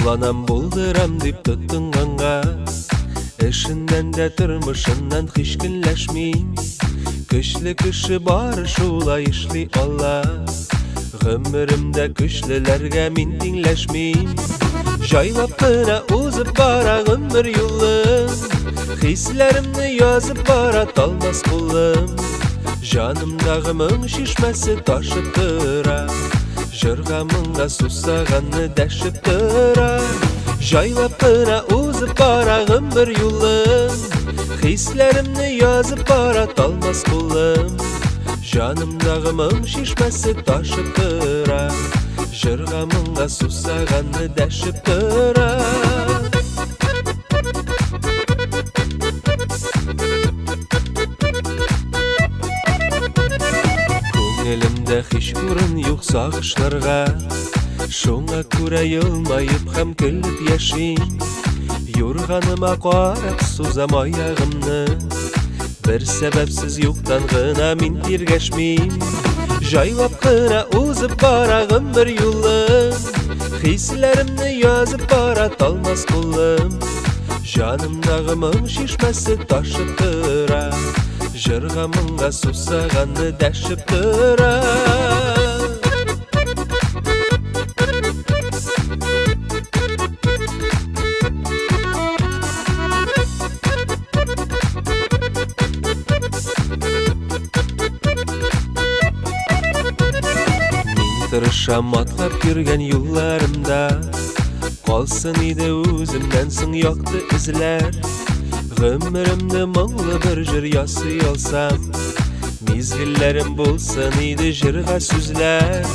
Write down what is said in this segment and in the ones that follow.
Сокланам, булдырам дип тотынганга. Эшеннән дә тормышыннан һич көнләшмим. Көчле кеше бары шулай эшли ала. Гомеремдә көчлеләргә мин тиңләшмим. Җайлап кына узып бара гомер юлым. Хисләремне язып бара талмас кулым. Җанымдагы моң чишмәсе ташып тора. Җырга моңга сусаганны дәшеп тора. Җайлап кына узып бара гомер юлым. Хисләремне язып бара талмас кулым. Җанымдагы моң чишмәсе ташып тора. Җырга моңга сусаганны дәшеп тора. Күңелемдә һич урын юк сагышларга. Шуңа күрә елмаеп һәм көлеп яшим. Юрганыма карап сузам аягымны. Бер сәбәпсез юктан гына мин тиргәшмим. Җайлап кына узып бара гомер юлым. Хисләремне язып бара талмас кулым. Җанымдагы моң чишмәсе ташып тора. Җырга моңга сусаганны дәшеп тора. Мин тырышам атлап йөргән юлларымда. Калсын иде үземнән соң якты эзләр. Гомеремне моңлы бер җыр ясый алсам, мизгелләрем булсын иде җырга сүзләр.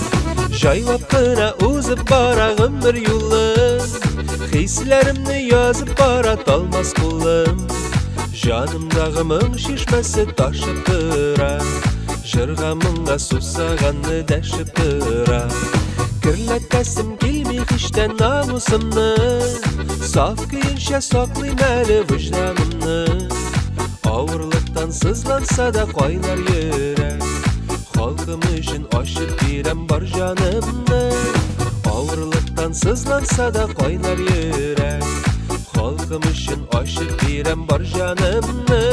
Җайлап кына узып бара гомер юлым. Хисләремне язып бара талмас кулым. Җанымдагы моң чишмәсе ташып тора. Җырга моңга сусаганны дәшеп тора. Керләтәсем килми һич тә намусымны. Саф көенчә саклыйм әле вөҗданымны. Авырлыктан сызланса да кайнар йөрәк. Халкым өчен ачып бирәм бар җанымны. Авырлыктан сызланса да кайнар йөрәк. Халкым өчен ачып бирәм бар җанымны.